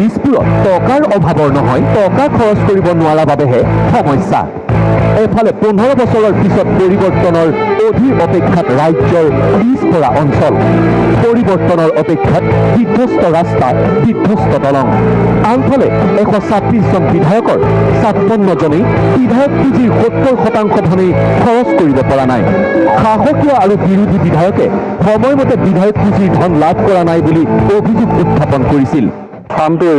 দিছপুৰত টকাৰ অভাৱৰ নহয়, টকা খৰচ কৰিব নোৱাৰা বাবেহে সমস্যা। এফালে 15 বছৰৰ পিছত পৰিৱৰ্তনৰ অধীৰ অপেক্ষাত ৰাজ্যৰ পিছপৰা অঞ্চল, পৰিৱৰ্তনৰ অপেক্ষাত বিধ্বস্ত ৰাস্তা, বিধ্বস্ত দলং। আনফালে 126জন বিধায়কৰ 56জনেই বিধায়ক পুঁজিৰ 70% ধনেই খৰচ কৰিব পৰা নাই। শাসকীয় আৰু বিৰোধী বিধায়কে সময়মতে বিধায়ক পুঁজিৰ ধন লাভ কৰা নাই বুলি অভিযোগ উত্থাপন কৰিছিল। ফাণ্ডটো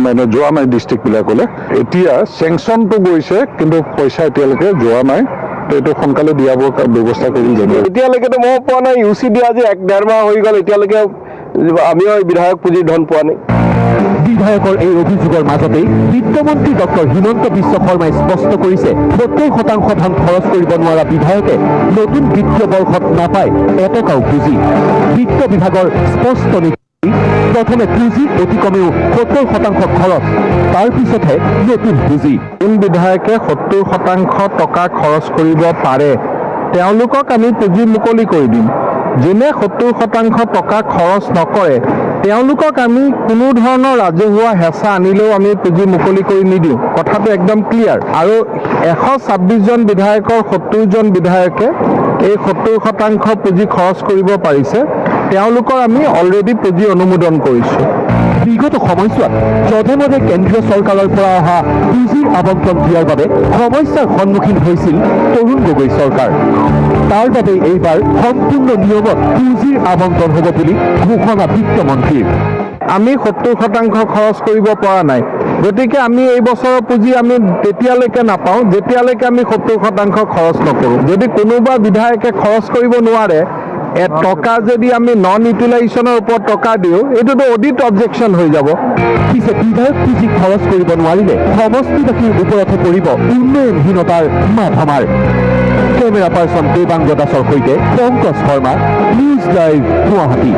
মানে যোৱা নাই ডিষ্ট্ৰিক্টবিলাকলৈ। এতিয়া চেংচনটো গৈছে, কিন্তু পইচা এতিয়ালৈকে যোৱা নাই। তো এইটো সোনকালে দিয়াব ব্যৱস্থা কৰিম জনাই। এতিয়ালৈকেতো মই পোৱা নাই। ইউ চি দিয়া আজি এক ডেৰ মাহ হৈ গ'ল, এতিয়ালৈকে আমিও এই বিধায়ক পুঁজিৰ ধন পোৱা নাই। বিধায়কৰ এই অভিযোগৰ মাজতেই বিত্তমন্ত্ৰী ডক্টৰ হিমন্ত বিশ্ব শৰ্মাই স্পষ্ট কৰিছে, 70% ধন খৰচ কৰিব নোৱাৰা বিধায়কে নতুন বিত্তীয় বৰ্ষত নাপায় এটকাও পুঁজি। বিত্ত বিভাগৰ স্পষ্ট নীতি, প্ৰথমে পুঁজি অতি কমেও 70% খৰচ, তাৰ পিছতহে নতুন পুঁজি। যোন বিধায়কে 70% টকা খৰচ কৰিব পাৰে, তেওঁলোকক আমি পুঁজি মুকলি কৰি দিম। যোনে 70% টকা খৰচ নকৰে, তেওঁলোকক আমি কোনো ধৰণৰ ৰাজহুৱা হেঁচা আনিলেও আমি পুঁজি মুকলি কৰি নিদিওঁ। কথাটো একদম ক্লিয়াৰ। আৰু 126জন বিধায়কৰ 70জন বিধায়কে এই 70% পুঁজি খৰচ কৰিব পাৰিছে, তেওঁলোকৰ আমি অলৰেডি পুঁজি অনুমোদন কৰিছোঁ। বিগত সময়ছোৱাত যধে মধে কেন্দ্ৰীয় চৰকাৰৰ পৰা অহা পুঁজিৰ আবণ্টন দিয়াৰ বাবে সমস্যাৰ সন্মুখীন হৈছিল তৰুণ গগৈ চৰকাৰ। তাৰ বাবে এইবাৰ সম্পূৰ্ণ নিয়মত পুঁজিৰ আবণ্টন হ'ব বুলি ঘোষণা বিত্তমন্ত্ৰীৰ। আমি 70% খৰচ কৰিব পৰা নাই, গতিকে আমি এই বছৰৰ পুঁজি আমি তেতিয়ালৈকে নাপাওঁ যেতিয়ালৈকে আমি 70% খৰচ নকৰোঁ। যদি কোনোবা বিধায়কে খৰচ কৰিব নোৱাৰে, টকা যদি আমি নন ইউটিলাইজেশ্যনৰ ওপৰত টকা দিওঁ, এইটোতো অডিট অবজেকশ্যন হৈ যাব। পিছে বিধায়ক পুঁজি খৰচ কৰিব নোৱাৰিলে সমষ্টিবাসীৰ ওপৰতহে পৰিব উন্নয়নহীনতাৰ মাধমাৰ। কেমেৰা পাৰ্চন দেৱাংগ দাসৰ সৈতে পংকজ শৰ্মা, নিউজ লাইভ, গুৱাহাটী।